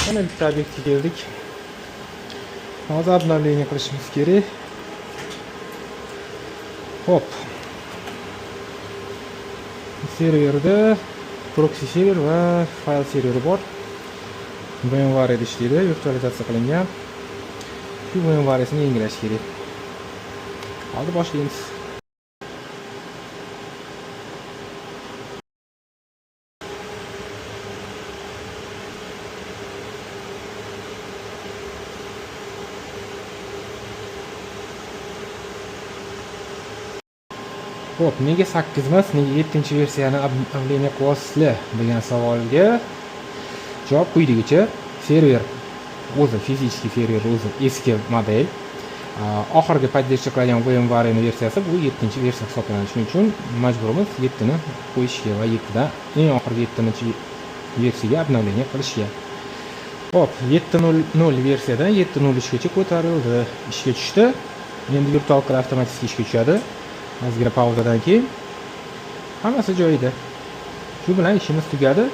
Mana bitta obyektga keldik. Hozir обновление qilishimiz kerak. Xo'p. Serverda proxy server va fayl serveri bor. VMware ishlaydi, virtualizatsiya qilingan. Shu VMware'sini yangilash kerak. Hozir boshlaymiz. Xo'p, nega 8 emas, nega 7-versiyani обновление qilyapsizlar degan savolga javob quyidagicha. Server o'zi, физический server o'zi eski model. Oxirgi поддержка qilgan VMware versiyasi bu 7-versiya hisoblanadi. Shuning uchun majburmiz 7 ni qo'yishga va 7 dan eng oxirgi 7 versiyaga обновление qilishga. Xo'p, 7.0 versiyadan 7.03 gacha ko'tarildi, ishga tushdi. Endi виртуалка lar avtomatik ishga tushadi. Ozgina pauzadan keyin hammasi joyida. Shu bilan ishimiz tugadi.